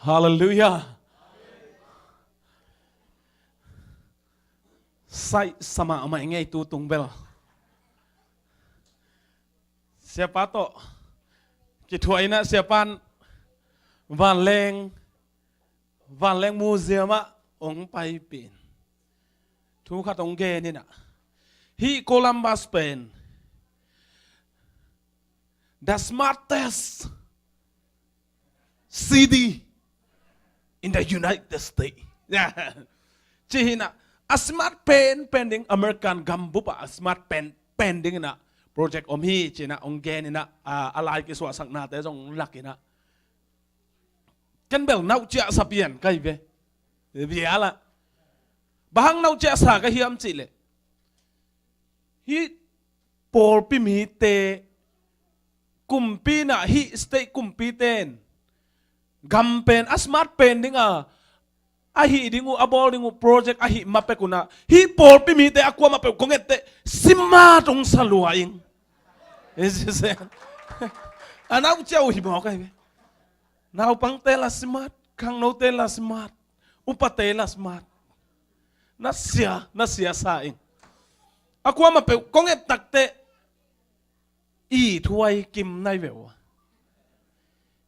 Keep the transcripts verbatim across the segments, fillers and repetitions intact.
Halleluiah. Saih sa mahmah i ngei tu tung bel. Siapa tawh kithuah inah siapan vanleng, vanleng museum ah hong paipih in thu khat hong gen inah, hih Columbus pen the smartest city in the United States. Ci hinah, a smart pen pen ding, American gambup ah a smart pen pen ding inah project om hi ci inah hong gen inah, a, a lai kisuahsaknate zong lak inah. Ken bel nauh ciah sa pian ka hi ve. Bia lah. Bang hang nauh ciah sa ka hiam cih leh, hih pawlpi mite, kumpi inah hih state kumpite in gam pen a smart pen ding a, a hih ding uh, a bawl ding uh project a hih ma pek un ah, hih pawlpi mite a kuamah peuh kong etteh smart hong sa lua ing. A nauh ciah uh hi mawk ahi ve. Naupangte lah smart, khangnote lah smart, upate lah smart. Na sia, na sia sa ing. A kuamah peuh kong et takteh i thuai kim nai ve uh a.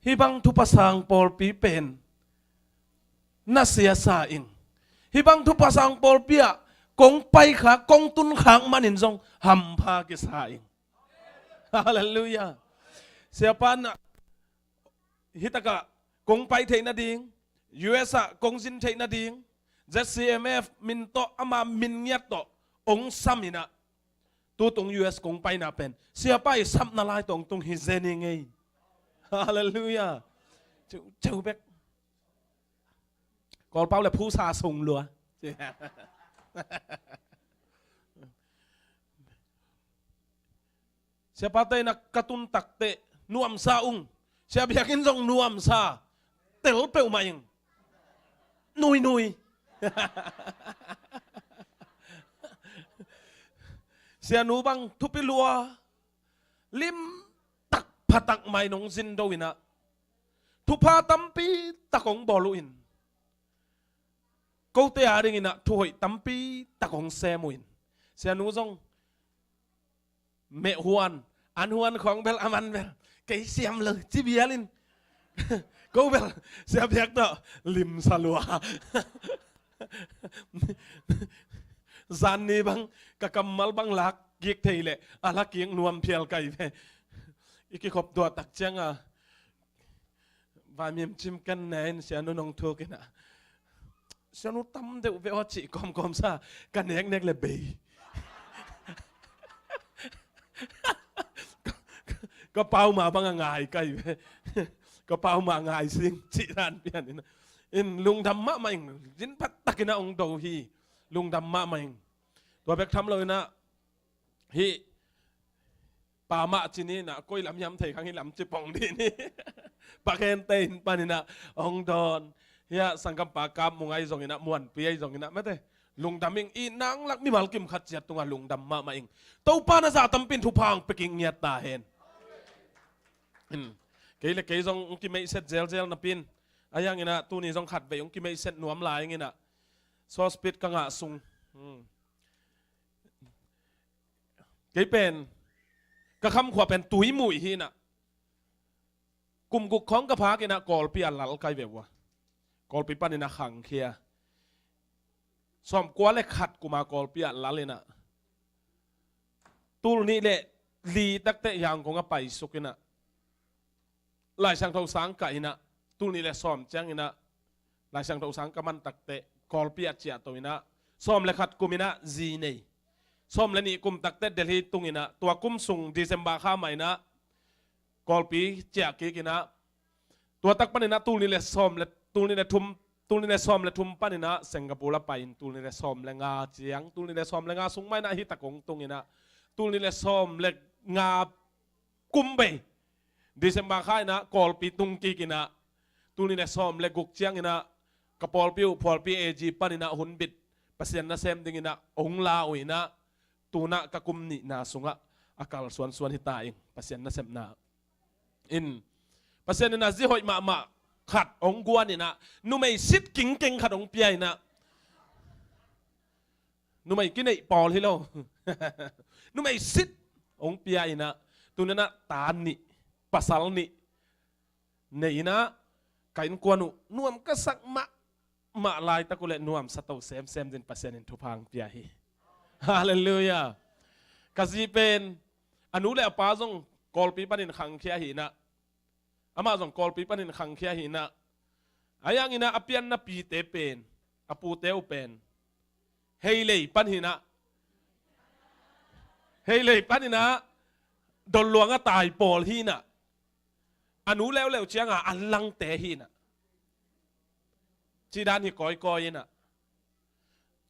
Hih bang thupha sang pawlpi pen na sia sa ing. Hih bang thupha sang pawlpi ah kong paikhak, kong tunkhak manin zong hampha kisa ing. Halleluiah. Siapa inah hih takah kong pai theih nading, U S ah kong zin theih nading, Z C M F min tawh ama min ngiat tawh hong sam inah, tutung U S kong paina pen siapa i sapna lai tawh hong tung hi zen ing ei. Halleluiah. Ceu, ceu bek. Kawlpau le phusa sung lua. Siapate inah ka tun takteh nuamsa ung. Sia Biak in zong nuamsa. Tel peuhmah ing. Nuinui. Sianu bang thupi lua, limtak phatak mai nong zin do inah, thupha tampi tak hong bawl uh in, kote a ding inah thuhoih tampi tak hong sem uh in, sianu zong mehhuan, an huan khawng bel a man bel kei siam lo ci bial in, ko bel Sia Biak tawh limsa lua. Zanni bang ka kammal bang lak kik thei leh a la kik nuam phial ka hi ve. I kikhop duah tak ciang a, vaimim cim ken ne in sianu nong thuk inah, sianu tam deuh ve aw cih kawmkawm sa, ka neknek le bei. Ka pau ma bang a ngai ka hi ve. Ka pau ma ngai sing cih dan pian inah, in lungdam mahmah ing. Zin phat tak inah hong do hi. Lungdam mahmah ing. Tua bek tham lo inah, hih pa mah ci ni inah, koi lam hiam thei khang hih lam ci pong dih ni. Pakhente inn pan inah hong dawn. Hiah sanggampa Kap Mung ahi zong inah, Muanpi ahi zong inah, mate, lungdam ing. I nang lak mimal kim khat ciat tungah lungdam mahmah ing. Topa na zah tampi in thupha hong pia kik ngiat ta hen. Hmm. Kei le kei zong hong kimeihset zelzel napi in, a hiang inah tuni zong khat vei hong kimeihset nuam lai ing inah, sawspit ka ngah sung. Hmm. Kei pen ka khamkhua pen Tuimuih hi inah, kum guk khawng ka phak inah Kawlpi ah lal ka hi ve uh a. Kawlpi pan inah khangkhia. Sawmkua le khat kum a Kawlpi ah lal inah, tul nih le li takteh Yangon a paisuk inah, Lai Siangtho sang kah inah, tul nih le sawm ciang inah Lai Siangtho sang ka man takteh Kawlpi ah ciahto inah, sawm le khat kum inah zi nei. Sawm le nih kum takteh Delhi tung inah, tua kum sung December kha mah inah Kawlpi ciah kik inah, tua tak pan inah tul nih le sawm le, tul nih le thum, tul nih le sawm le thum pan inah Singapore a pai in, tul nih le sawm le nga ciang, tul nih le sawm le nga sung mah inah hih tak hong tung inah, tul nih le sawm le nga kum bei December kha inah Kawlpi tung kik inah, tul nih le sawm le guk ciang inah ka pawlpi uh, pawlpi A G pan inah hun bit, Pasian nasem ding inah hong la uh inah, tu inah ka kum nihna sungah a kal suansuan hi ta ing, Pasian nasepna in. Pasian inah zi hoih mahmah khat hong guan inah, numei sit kingkeng khat hong pia inah, numei kineih pawl hi lo. Numei sit hong pia inah, tu-in ah ta nih, pasal nih nei inah, ka innkuan uh nuam ka sak mahmah laitak uh leh nuamsa to semsem dingin Pasian in thupha hong pia hi. Halleluiah. Ka zi pen a nu le a pa zong Kawlpi panin khangkhia hi inah, amah zong Kawlpi panin khangkhia hi inah, a yang inah a pianna pite pen, a pute uh pen Heilei pan hi inah, Heilei pan inah Don Luang a tai pawl hi inah, a nu leuleu cianga an langte hi inah, cih dan hi kawikawi inah.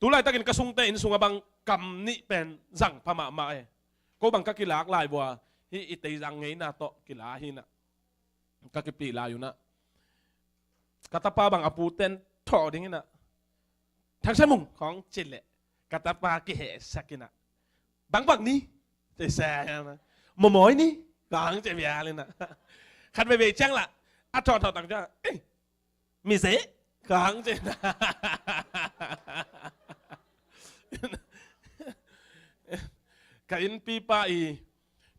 Tu laitakin ka sungte inn sungah bang kam nih pen zang pha mahmah e. Ko bang ka kilak lai vua, hih i teizang ngeina tawh kila hi inah, ka kipih lai uh inah, ka tapa bang a puten thawh ding inah, Thang Sai Mung khawng ci leh, ka tapa kihehsak inah, bang bang ni, ci sa inah, mamawi ni khawng ci vial inah. Khat veivei ciang lah a thawhthawh tang ciang, eh, Mise khawng ci inah. Ka innpipa i,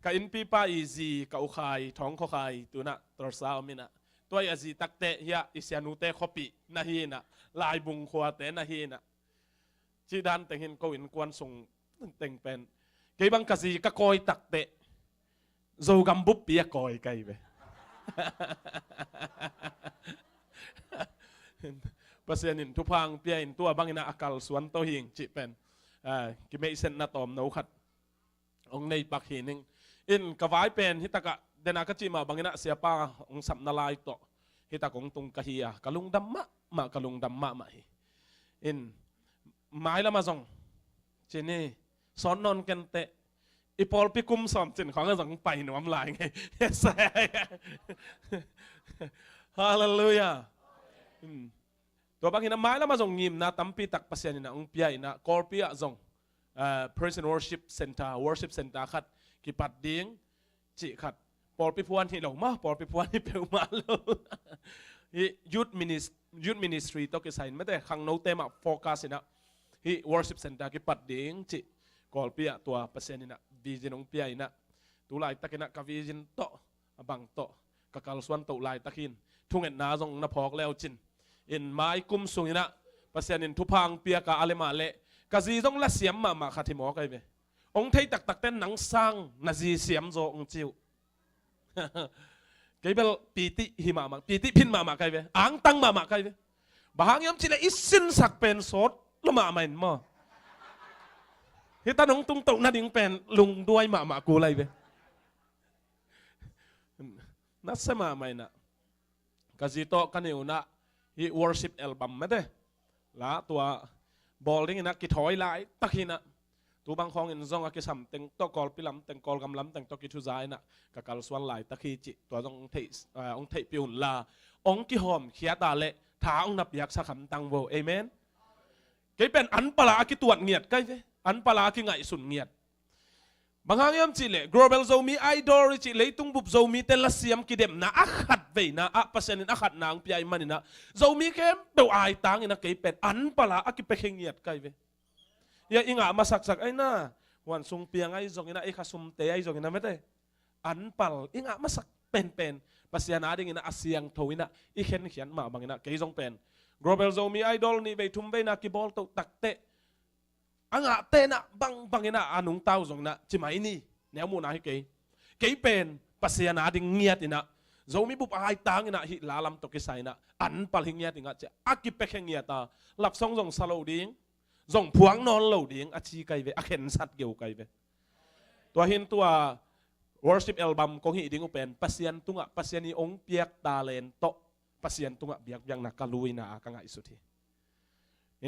ka innpipa i zi, ka u Khai, Thawng Khaw Khai, tu-in ah Tulsa om inah, tua i a zi takteh hiah i sianute khuapih na hi inah, Laibung khuate na hi inah. Cih dan teng hin ko innkuan sung teng pen, kei bang ka zi ka kawi takteh Zogam buppi a kawi ka hi ve. Pasian in thupha hong pia in tua bang inah a kalsuan to hi ing cih pen, ah, kimeihsetna tawmno khat hong nei pak hi ning. In ka vai pen hi takah, den a ka cih mah bang inah siapa hong sapna lai tawh hi tak hong tung ka hi a, ka lungdam mahmah, ka lungdam mahmah hi. In mailam ah zong ci ni, sawt nawn kenteh, i pawlpi kum sawm cin khawng ah zong pai nuam lai ngei. Halleluiah. Hmm. Tua bang hi inah mailam ah zong ngimna tampi tak Pasian inah hong pia inah, Kawlpi ah zong, ah, Praise and Worship Center, Worship Center khat kipat ding cih khat. Pawlpi phuan hi lo maw, pawlpi phuan hi peuhmah lo. Hih youth minis-, youth ministry tawh kisai in mate, khangnote mah focus inah hih worship center kipat ding cih Kawlpi ah tua Pasian inah vision hong pia inah, tu laitak inah ka vision tawh, a bang tawh ka kalsuan toh laitak hi in, thungetna zong na phawk le uh cin. In mai kum sung inah Pasian in thupha hong piak a, a le mah leh ka zi zong lasiam mahmah khat hi mawk ahi ve. Hong thei taktakte nang sang na zi siam zaw hong ci uh. Kei bel pitih hi mahmah, pitih phin mahmah ka hi ve, angtang mahmah ka hi ve. Bang hang hiam cih leh i sinsak pen sawt lua mahmah in maw. Hih tan hong tungtoh nading pen lungduai mahmah kul ahi ve. Nasia mahmah inah, ka zi tawh ka neu inah, hih worship album mate, la tua bawl ding inah kithawi laitak hi inah, tu bang khawng in zong a kisam teng tawh, Kawlpi lam teng, Kawlgam lam teng tawh kithuza inah ka kalsuan laitak hi cih tua zong hong theih, ah, hong theihpih un la, hong kihawmkhiat a leh tha hong na piaksak hamtang vo. Amen. Kei pen an pal a a kituat ngiat ka hi ve, an pal a a kingaihsun ngiat. Bang hang hiam cih leh Global Zomi Idol i cih leitung bup Zomite lasiam kidemna a khat veina ah Pasian in a khatna hong pia ahih man inah, Zomi khempeuh aitang inah kei pen an pal a a kipiakhia ngiat ka hi ve. Ia i ngah masaksak ahi inah, huan sung piang ahi zong inah, i khasumte ahi zong inah mate, an pal i ngah masak penpen Pasian ading inah a siangtho inah i khenkhiat mah bang inah kei zong pen Global Zomi Idol nih vei thum veina kibawl toh takteh a ngahte inah bangbang inah a nungta uh zong inah ci mai ni, neu muhna hi kei. Kei pen Pasian ading ngiat inah, Zomi bup aitang inah hih la lam tawh kisai inah an pal hi ngiat ing ah, ci a kipiakhia ngiat a, love song zong sa lo ding, zong phuak nawn lo ding a ci ka hi ve, a khensat geu ka hi ve. Tua hi in tua worship album kong hih ding uh pen Pasian tungah, Pasian i hong piak talent tawh Pasian tungah biakpiakna ka luina a ka ngaihsut hi.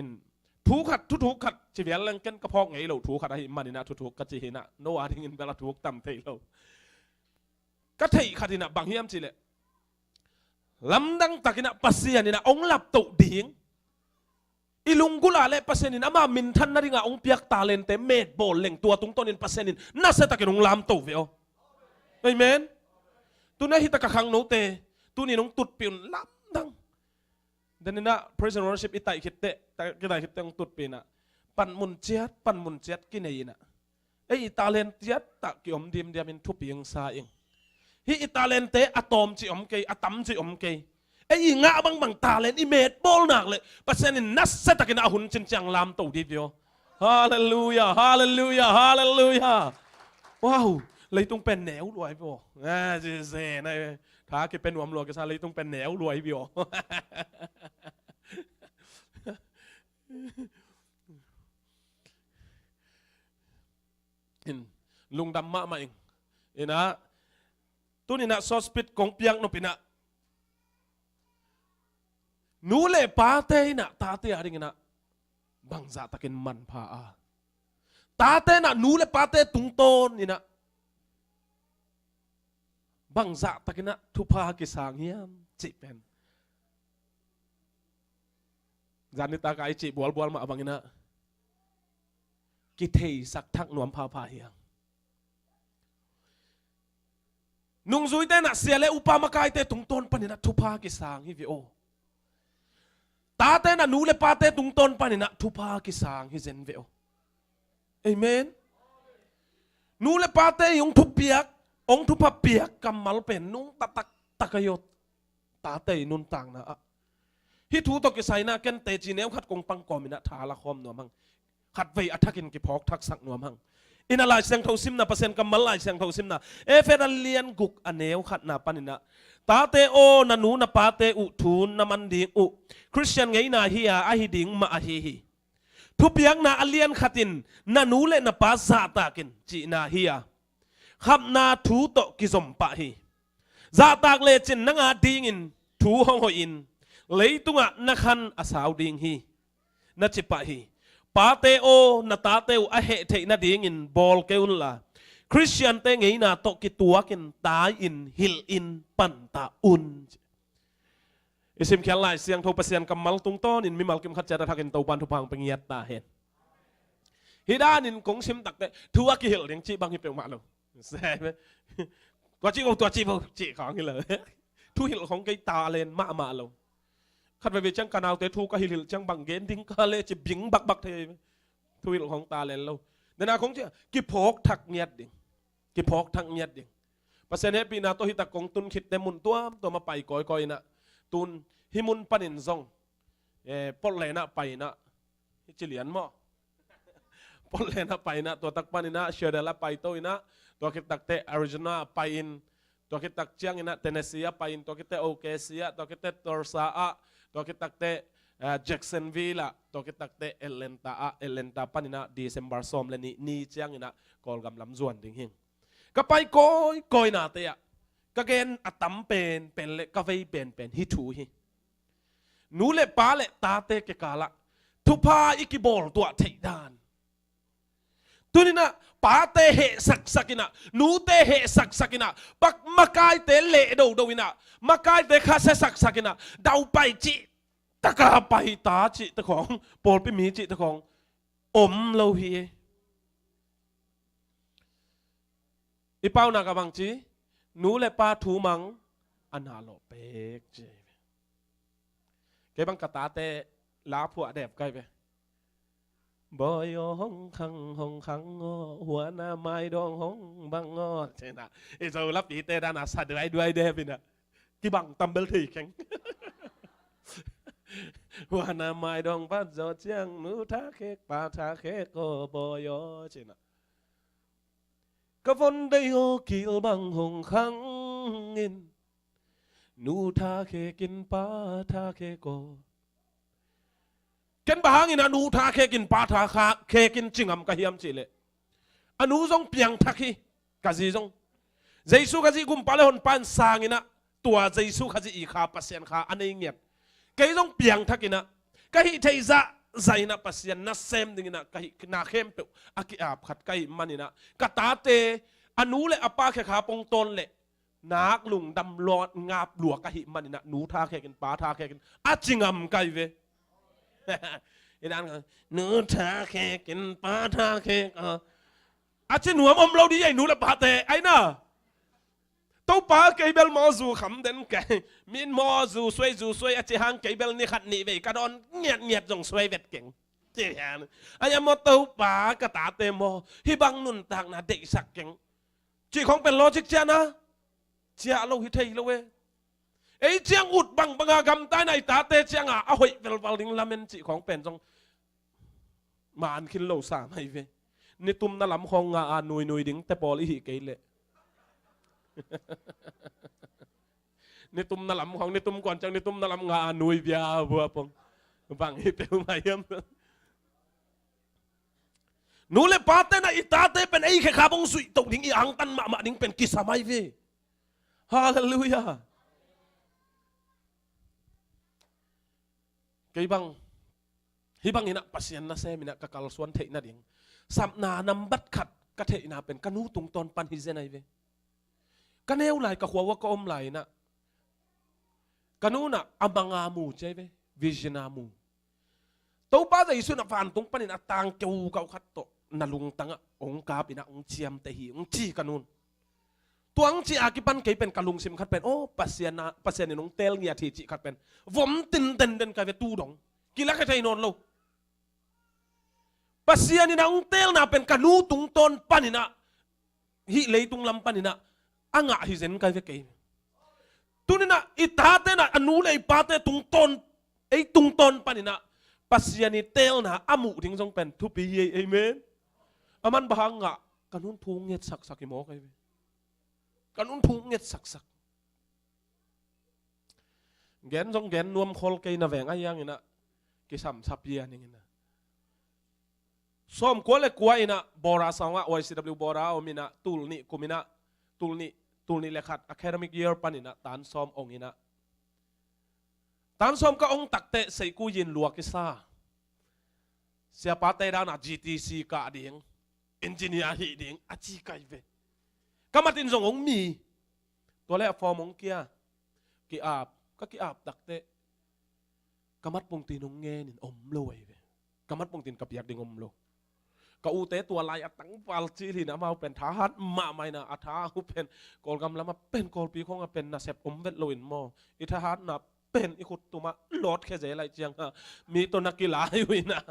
In, thu khat, thuthuk khat ci vial leng ken ka phawk ngei lo thu khat ahih man inah thuthuk ka ci hi inah, no adingin bel a thuk tam thei lo. Ka theih khat inah bang hiam cih leh, lamdang tak inah Pasian inah hong laptoh ding, i lunggulh a leh Pasian in ama minthan nadingah hong piak talente metbawl leng tua tungtawnin Pasian in nasia takin hong lamto ve aw. Amen. Tu-in ah hih tak a khangnote, tuni in hong tutpih un, lamdang Teninah praise and worship i taih khitteh, kitai khitteh hong tutpinah panmun ciat panmun ciat kinei inah, ei i talent ciattah kiom dimdiamin thupi hong sa ing. Hih i talentte a tawm cih om kei, a tam cih om kei. Ei i ngah bangbang talent i metbawl nak leh Pasian in nasiatakin a hun cinciang lamto dih viaw. Halleluia, halleluia, halleluia. Wow, leitung pen neu luai viaw. Tha kipe nuam lua kisa, leitung pen neu luai viaw. Lungdam mahmah ing. Inah tuninah sawspit kong piak nopinah nu le pate inah tate a dinginah bangzahtakin manpha a, tate inah nu le pate tungtawn inah bangzahtakinah thupha kisang hiam cih pen zan nitaka i cih bualbual mah banginah kitheisak thak nuam phapha hiang. Nungzuite inah sia le upa makaite tungtawn paninah thupha kisang hi ve aw. Tate inah nu le pate tungtawn paninah thupha kisang hi zen ve aw. Amen. Nu le pate i hong thupiak, hong thupha piak kammal pen nungta taktak a hi aw. Tate i nuntakna ah hih thu tawh kisai inah ken teci neu khat kong pangkawm inah tha lakhawm nuam hang. Khatvei a thakin kiphawk thaksak nuam hang. Inah Lai Siangtho simna, Pasian kammal Lai Siangtho simna, Efesa lian guk a neu khatna paninah, tate aw, na nu na pate uh thu na man ding uh Khristian ngeina hi-a ahi ding mah ahi hi. Thupiakna a lian khatin na nu le na pa zahtakin cihna hi-a, khapna thu tawh kizom pah hi. Zahtak lecin nang a dingin thu hong hoihin leitungah na khan a sau ding hi, na ci pah hi. Pate aw, na tate uh a heh theih nadingin bawl kei unla, Khristiante ngeina tawh kituakin tai-in hilhin panta un. I simkhial Lai Siangtho Pasian kammal tungtawnin mimal kim khat ciat a thakin Topan thupha hong pia ngiat ta hen. Hih danin kong sim takteh thu a kihilh ding cih bang hi peuhmah lo. Tua cih vo, tua cih vo cih khawng hi lo. Thuhilh khawng kei talent mahmah lo. Khat veivei ciang ka naute thu ka hilhilh ciang bang gen ding ka le ci bing bakbak thei. Thuhilh khawng talent lo. Nena khawng ciah kiphawk thak ngiat ding. Kiphawk thak ngiat ding. Pasian hehpihna tawh hitak kong tun khitte mun tuamtuam a pai kawikawi inah, tun hih mun panin zong, eh, Portland ah pai inah, hih ci lian maw? Portland ah pai inah, tua tak paninah Seattle ah paito inah, tua khit takteh Arizona ah pai-in, tua khit tak cianginah Tennessee ah pai-in, tua khitteh O K C ah, tua khitteh Tulsa ah, tua khit takteh, eh, Jacksonville ah, tua khit takteh Atlanta ah, Atlanta paninah December sawm le nih ni cianginah Kawlgam lam zuan ding hing. Ka pai kawikawinate ah ka gen a tam penpen le ka vei penpen hih thu hi. Nu le pa le tate kikalah thupha i kibawl tuah theih dan. Tuninah pate heh saksak inah, nute heh saksak inah, pak makaite leh dodo inah, makaite khasia saksak inah, daupai cih taka pai ta cihte khawng, pawlpi mi cihte khawng om lo hi. I paunak a bang ci, nu le pa thu mang a na lawh pek ci. Kei bang ka tate la phuah dep kai ve. Bawi aw hong khang, hong khang aw, huana maidawng hong bang aw. Cina, i zo lapite dana sa duaiduai dep ina. Kibang tambel thei kheng. Huana maidawng bat zaw ciang, nu tha khek, pa tha khek aw, bawi aw, cina. Ka von dei aw kil bang hong khang in. Nu tha khek in pa tha khek aw. Ken bang hangin a nu tha khek in pa tha kha-, khek in ci ngam ka hiam cih leh, a nu zong piangthak hi, ka zi zong. Jesu Khazih gumpa le honpa in sang inah tua Jesu Khazih i kha Pasian kha a nei ngiat. Kei zong piangthak inah ka hih theih zahzah inah Pasian nasem ding inah ka hih na khempeuh a ki-ap khat ka hih man inah ka tate a nu le a pa khek kha pong tawn leh nak lungdam lawt ngap lua ka hih man inah nu tha khek in pa tha khek in a ci ngam kai ve. I dan kha, nu tha khek in pa tha khek a, a ci nuam om lo dih ei nu le pate ai na. Topa, kei bel maw zu kham den kei. Min maw zu suai, zu suai a ci hang, kei bel ni khat nih vei ka dawn ngiatngiat zong suai vet keng. Ci hian. Ai a maw Topa, ka tate maw hih bang nuntakna deihsak keng. Cih khawng pen logic ciahna ciah lo hi thei lo e. Ei ciang ut bangbanga gamta in a i tate cianga a hoih velval ding lamen cih khawng pen zong man khin lo sa mai ve. Nitumna lam khawng nga a nuinui ding te pawl i hih kei leh. Nitumna lam khawng, nitum kuan ciang nitumna lam nga a nui bia bua pong. Bang hi peuhmah hiam. Nu le pate na i tate pen ei khekhap hong zuih toh ding, i angtan mahmah ding pen kisa mai ve. Halleluiah. Kei bang hih bangin ah Pasian nasem in ah ka kalsuan theih nading sapna nambat khat ka theihna pen ka nu tungtawn pan hi zen ahi ve. Ka neu lai, ka khua uah ka om lai in ah ka nu in ah a manga mu ci ahi ve, vision a mu. Topa Jesu in ah vantung panin a tang keukau khat tawh na lungtangah hong kap in ah hong ciamteh hi hong ci ka nu in. Tua hong cih a kipan kei pen ka lungsim khat pen, aw, Pasian a, Pasian in hong teel ngiat hi cih khat pen vom tinten den ka ve tu dong. Kilakhia thei nawn lo. Pasian in a hong teelna pen ka nu tungtawn panin ah, hih leitung lam panin ah a ngah hi zen ka ve kei. Tuni in ah i tate in ah a nu le i pate tungtawn, ei tungtawn panin ah Pasian i teelna a muh ding zong pen thupi hi ei. Amen. A man bang hang ngah, ka nu in thu nget saksak hi maw ka hi ve. Ka nu in thu nget saksak. Gen zong gen nuam khol kei na veng a hiang in ah kisam sap hi a ning in ah. Sawmkua le kua in ah Bora sawngah Y C W Bora om in ah tul nih kum in ah tul nih, tul nih le khat academic year panin ah tan sawm ong in ah. Tan sawm ka ong takteh seihkui in lua kisa. Siapa te dan ah G T C kah ding, engineer hih ding a ci ka hi ve. Ka mat in zong ong mi. Tua le a form ong kia. Ki-ap, ka ki-ap takteh ka mat pungtin ong ngen in om lo ahi ve. Ka mat pungtin ka piak ding om lo. Ka ute tua lai a tangval cil hi in ah amau pen thahat mahmah in ah a tha uh pen Kawlgam lamah pen Kawlpi khawngah pen nasep om vet lo in maw. I thahatna pen i khut tumah lawt khe ze lai ciangah mi tawh na kilai uh in ah.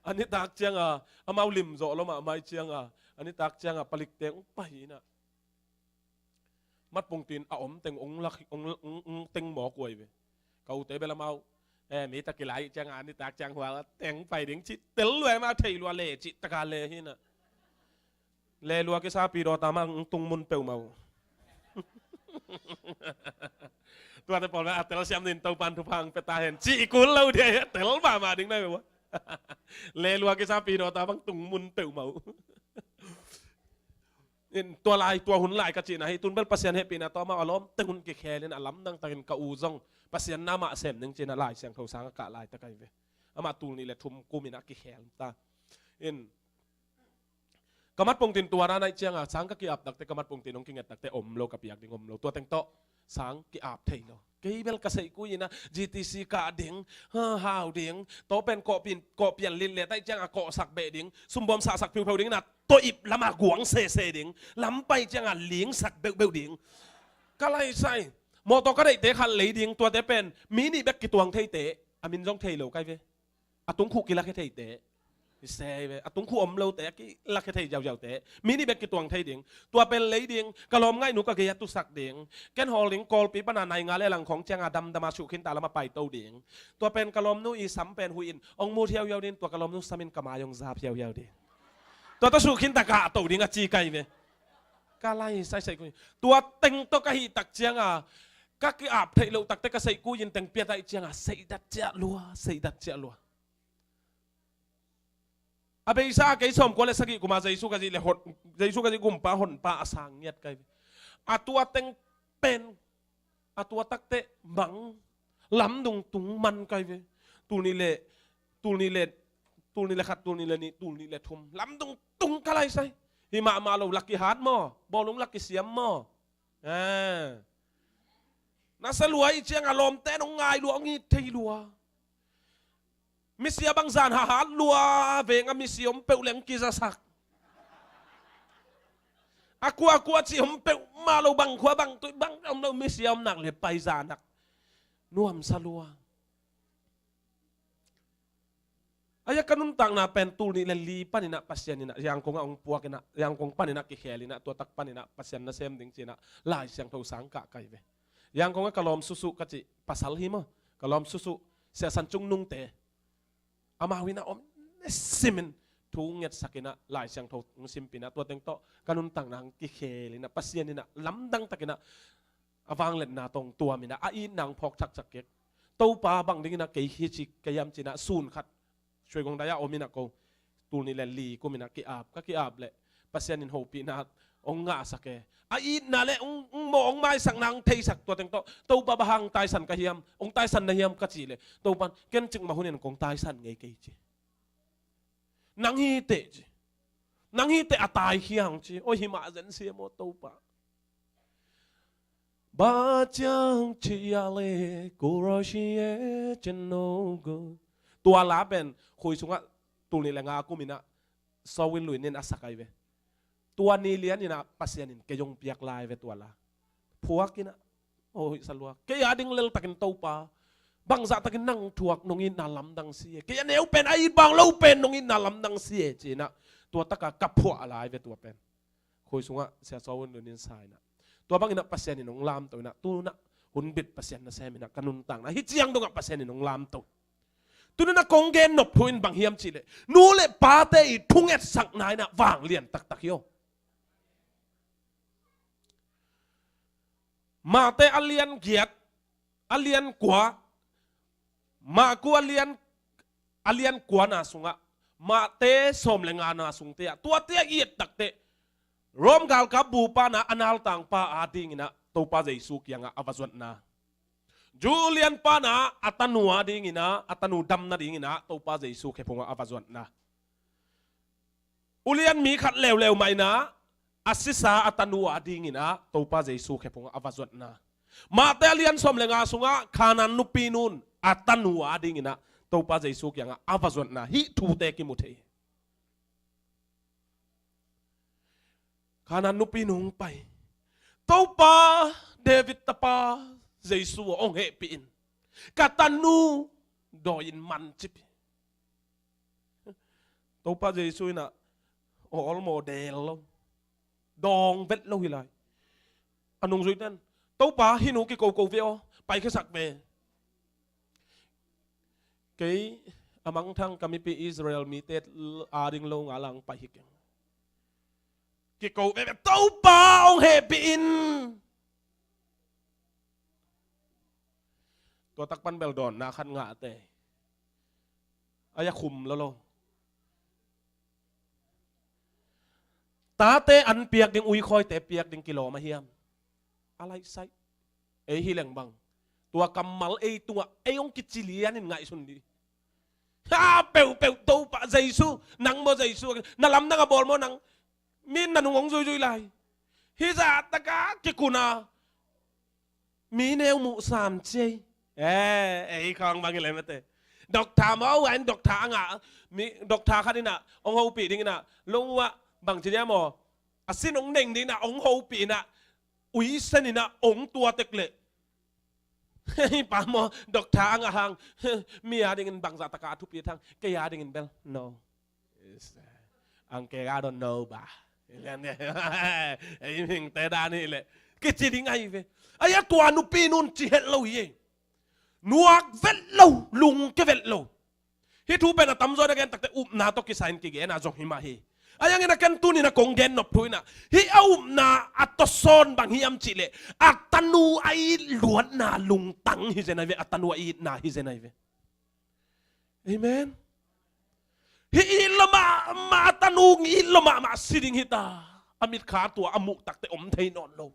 A nitak ciangah amau lim zawh lawmah mai ciangah a nitak ciangah palik teng pai in ah. Mat pungtin a om teng ong lak, ong, ong, ong teng mawk uh ahi ve. Ka ute bel amau, eh, mi tawh kilai ciangah a nitak ciang hua teng pai ding cih tel lua, amau thei lua le cih taka le hi in ah. Le lua kisa pi dawta mah ong tung mun peuhmah uh. Tuate pawl mah a telsiam nin Topan thupha ong pia ta hen cih i kul lo dia, a tel mahmah ding na hi ve ua. Le lua kisa pi dawta mah tung mun peuhmah uh. In tua lai, tua hun lai ka cihna hi, tun bel Pasian hehpihna tawh amau a lawmte hun kikhel in a lamdang takin ka u zong Pasian na mah sem ning ci in ah Lai Siangtho sang a kah laitak ahi ve. Amah tul nih le thum kum in ah kikhel ta. In ka mat pungtin tua dan aih ciangah sang ka ki-ap takteh, ka mat pungtin hong kinget takteh om lo, ka piak ding om lo. Tua teng tawh sang ki-ap thei lo. Kei bel ka seihkui in ah G T C kah ding, ha, hau ding, tawpen kawhpin, kawhpian lin le taih ciangah kawhsak beh ding, sumbawm sahsak phiupheu ding in ah tawh ip lamah guang sese ding, lam pai ciangah lingsak beuhbeuh ding. Ka laisai, mawtaw ka deihte khat lei ding, tuate pen mi nih bek kituang theite, a min zong thei lo ka hi ve. A tungkhuh kilakhia theite. I sei ve, a tungkhuh om lote, a kilakhia thei ziauziaute. Mi nih bek kituang thei ding. Tua pen lei ding, ka lawm ngaihnu ka gei a tusak ding. Ken hawl ding Kawlpi pana nai nga le lang khawng cianga damdama suhkhinta lama paito ding. Tua pen ka lawmnu i sam pen huih in ong mut hiauhiau ding, tua ka lawmnu sam in ka mai ong zap hiauhiau ding. Tua tawh suhkhinta ka to ding a ci ka hi ve. Ka lai saisai khui. Tua teng tawh ka hih tak cianga, ka ki-ap theih loh takte ka seihkui in teng piat aih cianga, seidat ciah lua, seidat ciah lua. A beisa a kei sawmkua le sagih kuma Jesu ka zih le hon, Jesu ka zih gumpa honpa a sang ngiat ka hi ve. A tua teng pen, a tua takte mang lamdung tung man ka hi ve. Tul nih le, tul nih le, tul nih le khat, tul nih le nih, tul nih le thum. Lamdung tung ka laisai. Hi mahmah lo, lak kihat maw? Bawlung lak kisiam maw? Eh. Nasa lua i cianga lawmte nong ngai lua, ong it thei lua. Misia bangzan hahat lua, veng a misia om peuh leng kizasak. A kua a kua cih om peuhmah lo, bang khua bang tuih bang om lo, misia om nak le paiza nak. Nuamsa lua. Aia ka nuntakna pen tul nih le li paninah Pasian inah Yangon ah hong puak inah, Yangon paninah kikhel inah, tua tak paninah Pasian nasem ding ci-inah Lai Siangtho sang kah kai ve. Yangon ah ka lawm susuh ka cih pasal hi maw. Ka lawm susuh Sia San Cung Nungte. Amau inah om ne simin thu ngetsak inah Lai Siangtho hong simpih inah, tua teng tawh ka nuntakna hong kikhel inah, Pasian inah lamdang takinah a vangliatna tawh hong tuam inah, a itna hong phawk thakthak kik. Topa bang dinginah kei hi ci, kei hiam cinah sun khat Suaigong dai-a om inah ko tul nih le li kum inah ki-ap, ka ki-ap leh Pasian in hopihna hong ngahsak e. A itna le hong, hong mawh, hong maisakna hong theisak, tua teng tawh Topa bang hang taisan ka hiam, hong taisan na hiam ka cih leh Topa in ken cikmah hunin kong taisan ngei kei ci. Nang hi teh ci. Nang hi teh a taikhia hong ci. Oi, himah zen sia maw Topa. Ba ciang ci ya le kurashi e cin no go. Tua la pen khui sungah tul nih le nga kum inah Sawin Luin in a sak ai ve. Tua ni lian inah Pasian in kei hong piak lai ve tua la. Phuak inah. Oh, hoih sa lua. Kei a ding lel takin Topa, bangzah takin nang thuak nong itna lamdang si e. Kei a neu pen, a it bang lo pen nong itna lamdang si e ci inah. Tua taka ka phuah lai ve tua pen. Khui sungah Sia Sawin Luin in sa inah. Tua bang inah Pasian in hong lamto inah. Tu inah hun bit Pasian nasem inah ka nuntakna hi ciang dongah Pasian in hong lamto. Tu inah kong gen nop thu in bang hiam cih leh, nu le pate i thungetsakna inah vanglian taktak hi aw. Mate a lian giat, a lian kua, Maku a lian, a lian kuana sungah, Mate sawm le ngana sungte ah, tuate ah i et takteh Rom galkap bupa na a naltangpa a dinginah Topa Jesu kiangah a va zuatna. Ju lianpa na a tanu a dinginah, a tanu dam nadinginah Topa Jesu khephungah a va zuatna. Ulian mi khat leuleu mah inah a sisa a tanu a dinginah Topa Jesu khephungah a va zuatna. Mate a lian sawm le nga sungah Khanan nupi nun a tanu a dinginah Topa Jesu kiangah a va zuatna. Hih thute kimu thei. Khanan nupi nun pai. Topa, David tapa Jesu aw, hong hehpih in. Ka tanu dawi in man cip hi. Topa Jesu inah aw, olmo del lo. Dawng vet lo hi lai. A nungzuite'n, Topa, hih nu kikoko ve aw, paikhiasak ve. Kei a mangthang ka mipi Israel mite a ding lo nga lang pai hi keng. Kiko veve, Topa hong hehpih in. Tua tak pan bel dawnna khat ngahte. Ai a khum lolo. Tate an piak ding, uikhawite piak ding kilawm a hiam? A laihsaih. Ei hi leng bang, tua kammal ei tungah ei hong kici lianin ngaihsun dih. Ha, peuhpeuh Topa Jesu, nang maw Jesu, na lamdang a bawl maw nang? Min na nung hong zuizui lai. Hih zah taka kikuna mi neu muh sam ciei. Eh, ei khawng bang hi lem ete. Doctor maw, uain doctor a ngah, mi doctor khat inah hong hopih ding inah, lungua bang ci dia maw, a sin hong neng ding inah hong hopih inah, uisen inah hong tua tek leh. Hih pa maw, doctor a ngah hang, mi a dingin bangzah taka a thupi thang, kei a dingin bel no. Ang kei a don't know ba. Ei mingte dan hi leh kici ding ahi ve. Ai a tua nupi nun ci het lo hi. Nuak vet lo, lungke vet lo. Hih thu pen a tamzaw na gen takte upna tawh kisai in kigen a zong hi mah hi. A yangin a ken tunin a kong gen nop thu inah, hih a upna a tawsawn bang hiam cihleh, a tanu a it luatna lungtang hi zen ahi ve, a tanu a itna hi zen ahi ve. Amen. Hih it lo mahmah a tanu, it lo mahmah si ding hita. A mitkha tua a muh takte om thei nawn lo.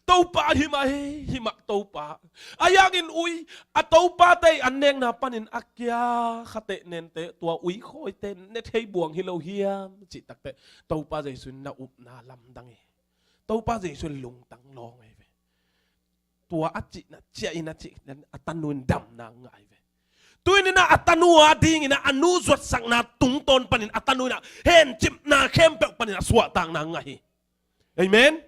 Topa hi mah hi, hi mah Topa. A yangin ui, a topate i an nekna panin a kia khate nente, tua uikhawite ne thei buang hi lo hiam cih takte, Topa Jesu in na upna lamdang hi. Topa Jesu in lungtang lawng ahi ve. Tua a cihna ciah in a cih a tanu in damna ngah ahi ve. Tuni-in ah a tanu adingin ah a nu zuatsakna tungtawn panin a tanu in ah hencipna khempeuh panin ah suahtakna ngah hi. Amen.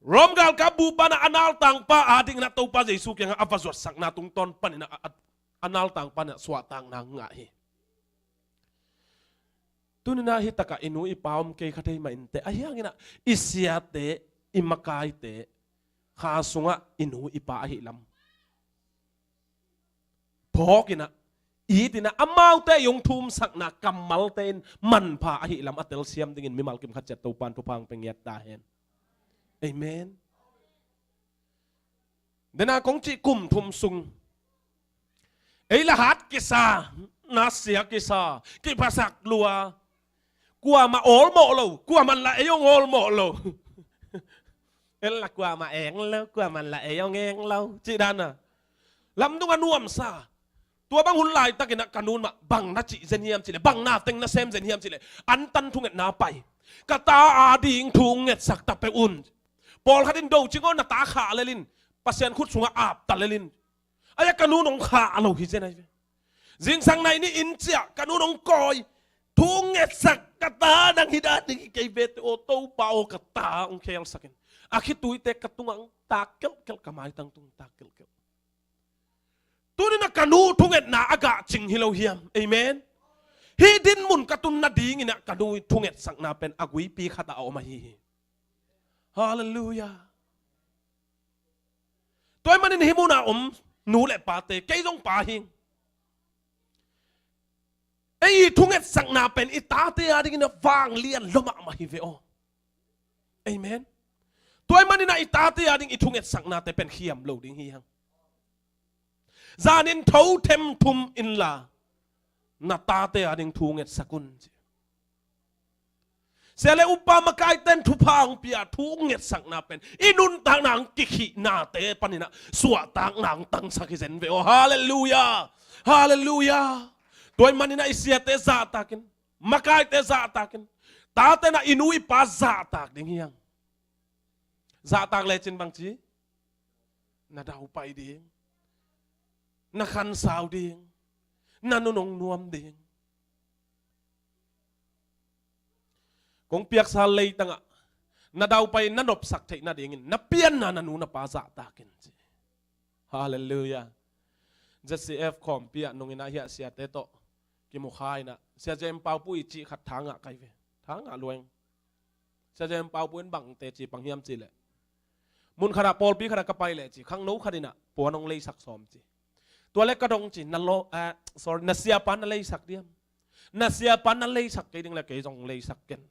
Rom galkap bupa in ah a naltangpa adingin ah Topa Jesu kiangah a va zuatsakna tungtawn panin ah a, a, a naltangpa in ah suahtakna ngah hi. Tuni-in ah hi takah i nu i pa om kei kha thei mah inteh. Ahi hangin ah i siate, i makaite kha sungah i nu i pa ahih lam phawk in ah, it in ah, amaute i hong thumsakna kammalte in manpha ahih lam a telsiam dingin mimal kim khat ciat Topa in thupha hong pia ngiat ta hen. Amen. Dena kong cih kum thum sung ei la hat kisa, nasia kisa, kiphasak lua. Kuamah awlmawh lo, kuamah la ei hong awlmawh lo. En la kuamah eng lo, kuamah la ei hong eng lo. Cih dan a lamdung a nuamsa. Tua bang hun laitakin ah ka nu'n mah bang na cih zen hiam cih leh, bang na teng na sem zen hiam cih leh, antan thungetna pai. Ka ta ading thungetsak ta peuh un. Pawlkhat in do cing aw, na ta khah lel in, Pasian khut sungah ap ta lel in. Ahi a ka nu'n hong khah lo hi zen ahi ve. Zingsang nai nih in ciah ka nu'n hong kawi. Thungetsak ka ta, nang hi dan ding hi kei ve teh aw Topa aw, ka ta hong khelsak in. A khituite ka tungah hong tak kelhkelh, ka maitang tung tak kelhkelh. Tuni-in ah ka nu thungetna a gah cing hi lo hiam? Amen. Hih dinmun ka tun nadingin ah ka nu thungetsakna pen a guipi khat ah a om ahi hi. Halleluiah. Tua ahih manin hih mun a om nu le pate, kei zong pa hi ing. Ei i thungetsakna pen i tate adingin a vanglian lua mahmah hi ve aw. Amen. Tua ahih manin ah i tate ading i thungetsaknate pen khiam lo ding hi hang. Zanin tho them thum inla na tate ading thu ngetsak un ci. Sia le upa makaite in thupha hong pia thu ngetsakna pen i nuntakna hong kikhihnate panin ah suahtakna hong tangsak hi zen ve aw. Halleluiah. Halleluiah. Tua ahih manin ah i siate zahtakin, makaite zahtakin, tate in ah i nu i pa zahtak ding hi hang. Zahtak lecin bangci? Na daupai ding, na khansau ding, na nunung nuam ding. Kong piaksa leitangah na daupai na nopsak theih nadingin na pianna na nu na pa zahtakin ci. Halleluiah. Z C F khawmpi ah nungin ah hiah siate tawh kimu kha in ah, Sia Jem Paupu i cih khat tha ngah kai ve. Tha ngah lueng. Sia Jem Paupu in bang teci pang hiam cih leh, mun khatah pawlpi khatah ka pai leh ci, khangno khat in ah puan hong leisak sawm ci. Tua leh ka dong ci, na lo, eh, sorry, na siapa na leisak diam? Na siapa na leisak kei ding leh kei zong leisak ken.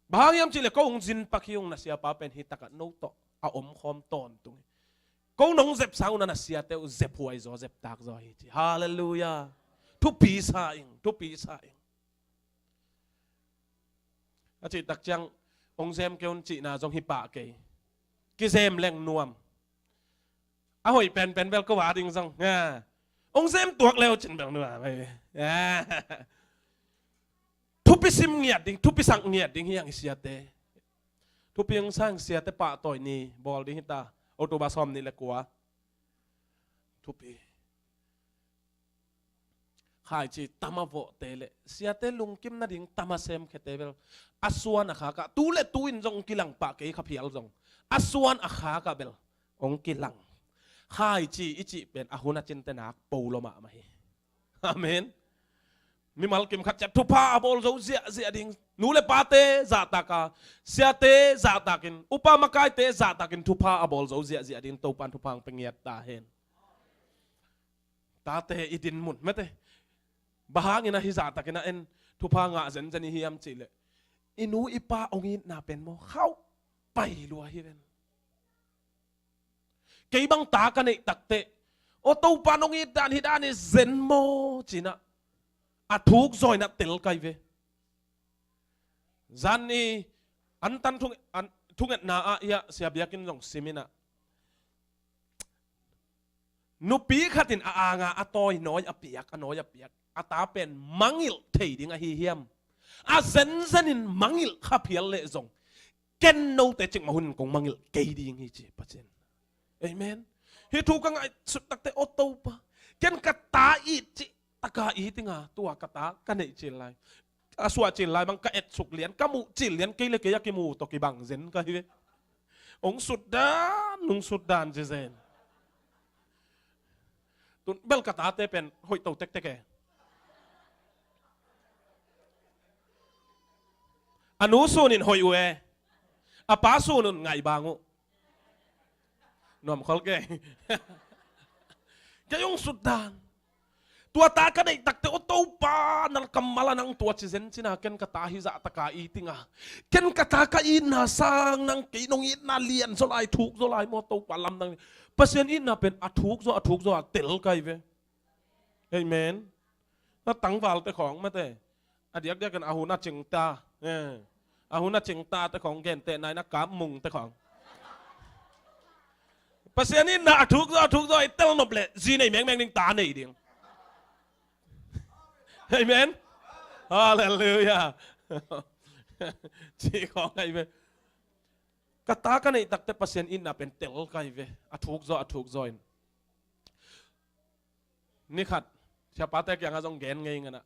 Bang hang hiam cih leh ko hong zin pak hi ung, na siapa pen hi takah no tawh a omkhawm tawntung hi. Ko nong zepsa un ah na siate uh zephuai zaw, zeptak zaw hi ci. Halleluiah. Thupi sa ing, thupi sa ing. A cih tak ciang hong zem kei un cihna zong hi pah kei. Kizem leng nuam. A hoih penpen bel ko a ding zong, ha, hong zem tuak leu cin bel nuam. Ha. Thupi sim ngiat ding, thupi sak ngiat ding hi hang i siate. Thupi hong sa hang siate pahtawi ni bawl ding hi ta. October sawm nih le kua. Thupi. Khaici tam a vawhte le siate lungkim nading tam a semkhete bel a suan a khakah, tu le tu in zong hong kilang pah kei kha phial zong, a suan a khakah bel hong kilang. Khaici i cih pen a hun a cinte nak po lo mahmah hi. Amen. Mimal kim khat ciat thupha a bawl zo ziahziah ding, nu le pate zahtak a, siate zahtakin, upa makaite zahtakin thupha a bawl zo ziahziah ding Topan thupha hong pia ngiat ta hen. Tate i dinmun mate. Bang hangin ah hih zahtakin ah en thupha ngah zenzen i hiam cih leh, i nu i pa hong itna pen maw, khauh pai lua hi ven. Kei bang ta ka neih takteh, aw Topan hong it dan hih dan hi zen maw ci-in ah a thuk zaw in ah tel kai ve. Zan i antan thung-, an, thungetna ah hiah Sia Biak in zong sim in ah, nupi khat in a anga a tawi nawi a piak, a nawi a piak, a ta pen mangilh thei ding ahi hiam? A zenzen in mangilh kha phial leh zong, ken note cikmah hun in kong mangilh kei ding hi ci Pasian. Amen. Hih thu ka ngaihsut takteh, aw Topa, Ken ka ta it cih taka it inga, tua ka ta ka neih cil lai, a suah cil lai bang ka etsuk lian, ka muh cil lian, kei le kei a kimu tawh kibang zen ka hi ve. Hong sut dan, hong sut dan ci zen. Tun bel ka tate pen hoih to tektek e. A nu sunin hoih uh e. A pa sunun ngaih bang uh. Nuam khol kei. Kei hong sut dan. Tua ta ka neih takte, aw Topa, na kammal a nang tua ci zen cina, ken ka ta hi zah taka it inga. Ken ka ta ka itna sang nang kei nong itna lian zaw lai, thuk zaw lai maw Topa lam nang. Pasian itna pen a thuk zaw, a thuk zaw a tel ka hi ve. Amen. Na tangvalte khawng mate. A diakdiakin a hun a cingta. Eh. A hun a cingta te khawng, gentehna in a kap mung te khawng. Pasian in na a thuk zaw, a thuk zaw i tel nop leh zi nei mengmeng ding, ta nei ding. Amen. Halleluiah. Ci khawng ahi ve. Ka ta ka neih takte Pasian in na pen tel ka hi ve. A thuk zaw, a thuk zaw in. Ni khat, siapate kiangah zong gen ngei nganah,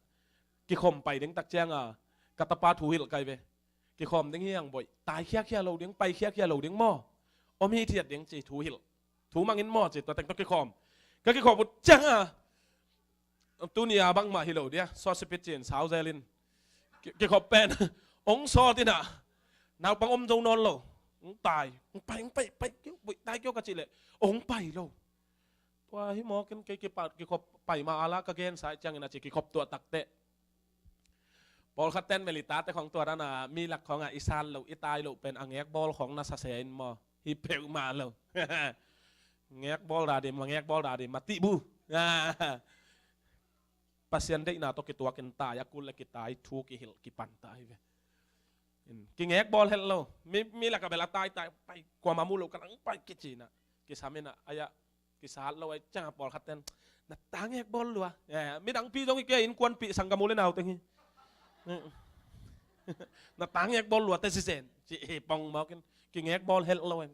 kikhom pai ding tak cianga ka tapa thu hilh kai ve. Kikhom ding hi ang boih, tai khiakhia lo ding, pai khiakhia lo ding maw? Om hithiat ding ci thu hilh. Thu mangin maw ci, tua teng tawh kikhom. Ka kikhom ut cianga, tuni a bangmah hi lo dia, sawt sipit ci-in sau zelin. Ki-, kikhop pen, ong sawt inah, naupang om zo nawn lo. Ong tai, ong pai, ong pai, pai, kiu, boih, tai kiu ka cih leh ong pai lo. Tua hi mawkin kei kipat kikhop pai ma ala ka gensa ih ciangin a ci kikhop tuah takteh. Pawlkhat ten melitate khawng tua dana mi lak khawngah i sat loh, i tai loh pen a ngekbawl khawng na sasea in maw? Hi peuhmah lo. Ngekbawl dadi, ma ngekbawl dadi, ma tihbu. Pasian deihna tawh kituakin tai a kul le kitai thu kihilh kipanta hi ve. Kingekbawl helh lo. Mi, mi lakah bel a taitai, pai, kuamah mu lo ka lang pai kicinah. Kisaminah, aya, kisat lo ai ciangah pawlkhat ten, na ta ngekbawl lua. Eh, midangpi zong hi kei, innkuanpih sanggam u le nauteng hi. Na ta ngekbawl lua te sisen. Ci hi pong mawkin. Kingekbawl helh lo ai.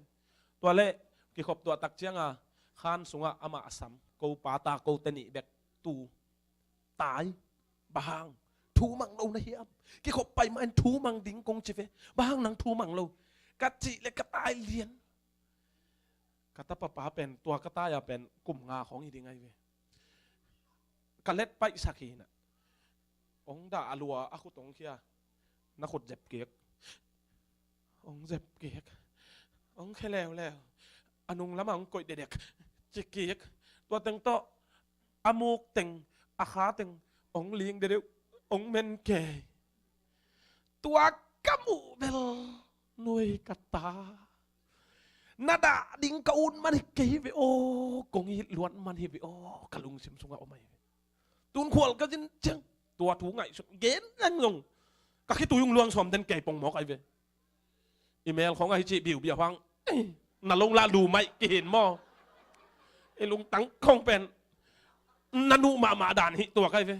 Tua leh, kikhop tuah tak cianga, khan sungah amah a sam. Ko pata, ko te nih bek tu. Tai. Bang hang? Thu mang lo na hiam? Kikhop pai mahin thu mang ding kong ci ve. Bang hang nang thu mang lo? Ka cih le ka tai lian. Ka tapa pa pen, tua ka tai a pen, kum nga khawng hi ding ahi ve. Ka let paihsak hi na. Ong dah a lua a khut ong khia. Na khut zep kik. Ong zep kik. Ong khia leuleu. A nung lamah ong koih dedek. Ci kik. Tua teng tawh. A muk teng, a kha teng, ong ling dedeuh, ong men kei. Tua ka muh bel, nuai ka ta. Na dah ding ka ut man hi kei ve aw, kong it luat man hi ve aw, ka lungsim sungah om ahi ve. Tun khual ka zin ciang, tua thu ngaihsut, gen leng zong. Ka khitui ung luang sawm den kei pong mawk ahi ve. I mel khawng ahi cih biu biau hang. Ei, na lung lah lu maih kihin maw? I lungtang khawng pen na nuh mahmah dan hi tua kai ve.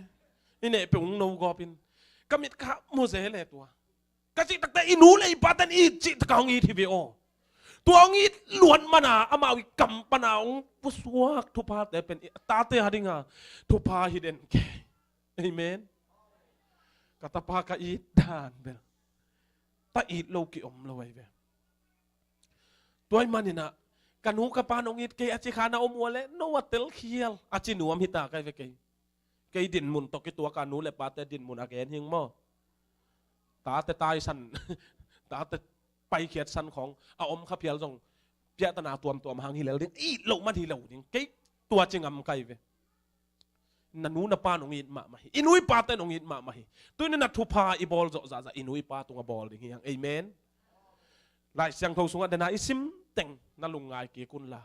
I neh peuh ung no gawpin. Ka mit ka mu ze le tua. Ka cih takte i nu le i paten it cih taka hong it hi ve aw. Tua hong it luan mana amau i kam pana hong pusuak thuphate pen i tate a dinga thupha hi den ke. Amen. Ka tapa ka it dan bel. Ta it lo ki om lo ai ve. Tua ih maninah, ka nu ka pa nong it kei a ci kha na om ua le, no a telkhial a ci nuam hita kai ve kei. Kei dinmun tawh kituaka nu le pate dinmun a gen hing maw? Tate taisan, tate paikhiatsan khawng a om kha phial zong piahtana tuamtuam hang hi lel ding, it loh man hi lo ding. Kei tua ci ngam kai ve. Na nu na pa nong it mahmah hi. I nu i pate nong it mahmah hi. Tuin na thupha i bawl zawh zahzah i nu i pa tungah bawl ding hi hang. Amen. Lai Siangtho sungah dena i sim teng na lungngai kik unla.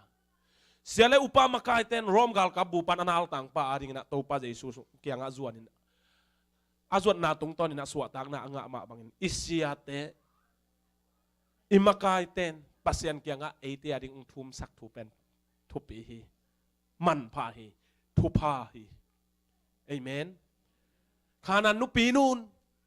Sia le upa makaiten Rom galkap bupan a naltangpa a dinginah Topa Jesu kiangah zuanin a zuatna tungtawninah suahtakna a ngah mah bangin i siate i makaiten Pasian kiangah eite a ding ung thumsak thu pen thupi hi. Manpha hi. Thupha hi. Amen. Khanan nupi nun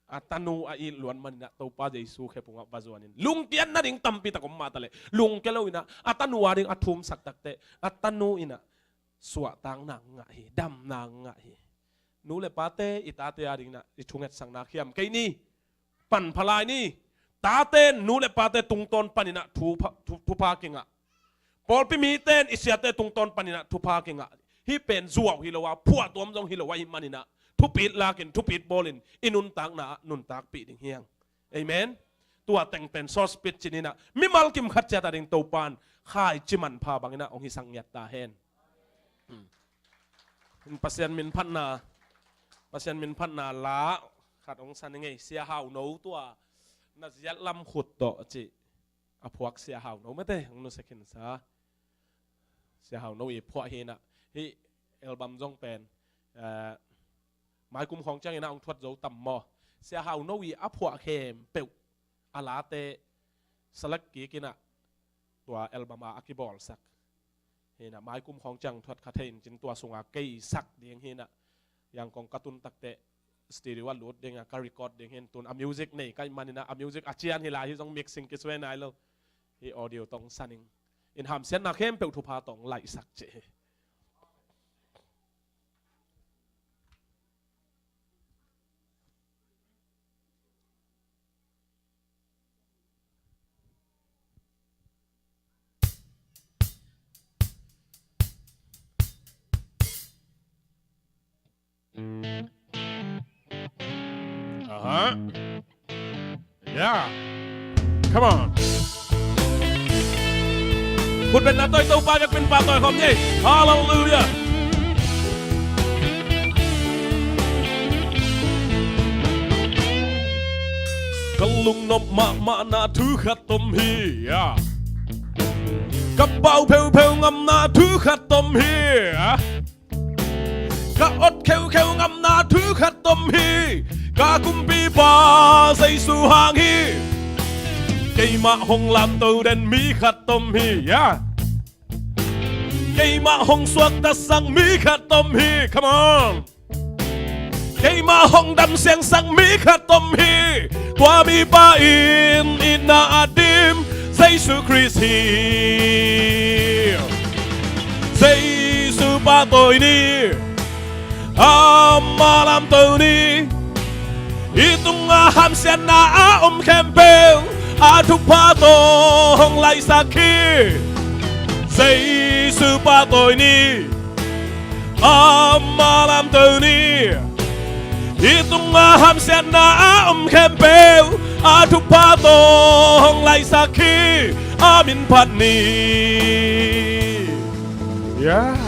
a tanu a it luan maninah Topa Jesu khepungah va zuanin lungkiat nading tampi tak om mah taleh lungkia loinah a tanu a ding a thumsak takteh a tanu inah suahtakna ngah hi, damna ngah hi. Nu le pate i tate adingin ah i thungetsakna khiam kei ni. Pan pha lai ni. Tate, nu le pate tungtawn panin ah thupha, thu, thupha kingah. Pawlpi mite in i siate tungtawn panin ah thupha kingah. Hih pen zuau hi lo a, phuahtuam zong hi lo ahih manin ah thupit lakin, thupit bawlin i nuntakna ah nuntakpih ding hi hang. Amen. Tua teng pen sawspit cih ni-in ah mimal kim khat ciat ading Topa'n khaici manpha bangin ah hong hisak ngiat ta hen. Hmm. Pasian min phatna, Pasian min phatna la khat hong san ing ei. Sia Hau No tua na ziat lam khut tawh cih a phuak Sia Hau No mate hong nusia khinsa. Sia Hau No i phuah hi-in ah hih album zong pen, eh, maikum khawng ciangin ah hong thuat zo tam maw? Sia Hau No i a phuah khempeuh a late select kik in ah tua album ah a kibawlsak hi-in ah, maikum khawng ciang thuat kha thei in cin, tua sungah kei sak ding hi-in ah, Yangon ka tun takteh studio ah lut ding a, ka record ding hi-in, tun a music nei ka hih manin ah a music a cian hi lai hi zong mixing kisuai nai lo. Hih audio tawh hong san ing. In hamsiatna khempeuh thupha tawh hong laihsak cih hi. Aha. Yeah. Come on. Khut beng na tawh Topa biakinn pahtawi khawm ni. Hallelujah. Ka lungnop mahmahna thu khat om hi a, ka pau pheupheu ngamna thu khat om hi a, ka ot kheukheu ngamna thu khat om hi. Ka Kumpipa Jesu hang hi. Keimah hong lamto den mi khat om hi a, keimah hong suaktasak mi khat om hi. Come on. Keimah hong damsiangsak mi khat om hi. Tua mipa in itna a dim Jesu Khrist hi. Jesu pahtawi ni. Amah lamto ni. I tungah hamsiatna a om khempeuh a thupha tawh hong laihsak hi. Jesu pahtawi ni. Amah lamto ni. I tungah hamsiatna a om khempeuh a thupha tawh hong laihsak hi. A min phat ni. Yeah.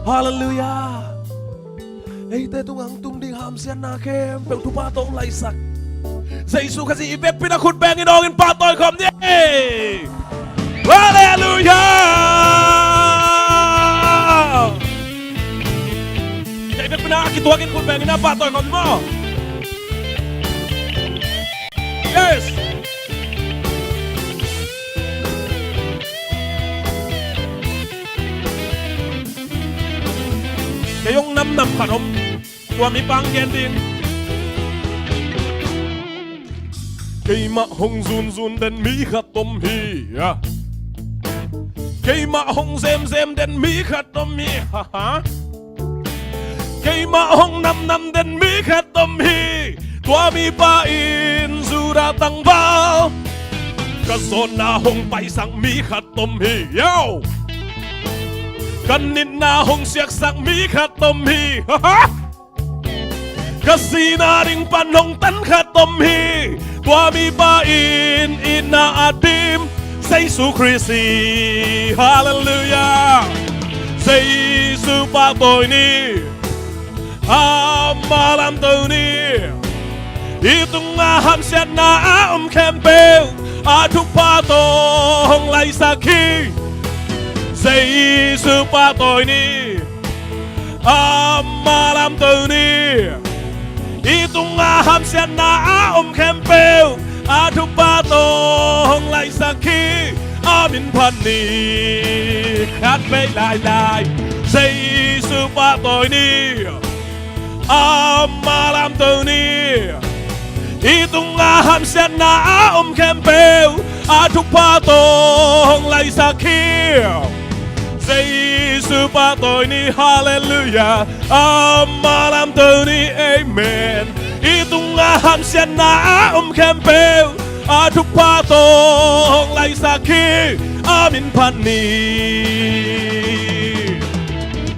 Hallelujah. Eite tungah hong tung ding hamsiatna khempeuh thupha tawh hong laihsak Jesu Khazih i vekpi-in a khut bengin awngin pahtawi khawm ni. Halleluiah! Kei vekpi-in a kituakin khut bengin a pahtawi khawm ni maw. Yes! Kei hong namnam khat om. Tua mipa hong gen ding. Keimah hong zunzun den mi khat om hi a, keimah hong zemzem den mi khat om hi. Haha. Keimah hong namnam den mi khat om hi. Tua mipa in Judah tangval ka zawnna hong paisak mi khat om hi. Yo! Ka nitna hong siaksak mi khat om hi. Haha. Ka sihna ding pan hong tan khat om hi. Tua mipa in itna a dim Jesu Khrist hi. Halleluiah. Jesu pahtawi ni. Amah lamto ni. I tungah hamsiatna a om khempeuh a thupha tawh hong laihsak hi. Jesu pahtawi ni. Amah lamto ni. I tungah hamsiatna a om khempeuh a thupha tawh hong laihsak hi. A min phat ni. Khat vei lailai. Jesu pahtawi ni. Amah lamto ni. I tungah hamsiatna a om khempeuh a thupha tawh hong laihsak hi. Jesu pahtawi ni, halleluiah. Ama lamto ni, amen. I tungah hamsiatna a om khempeuh a thupha tawh hong laisak hi, a min phat ni.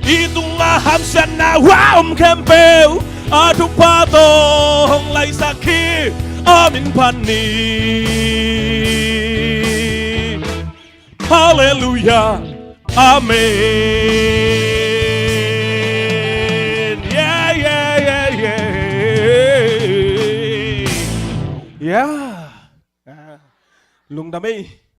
I tungah hamsiatna a om khempeuh a thupha tawh hong laisak hi, a min phat ni. Halleluiah. Amen. Yeah, yeah, yeah, yeah. Yeah. Ah, lungdam ei.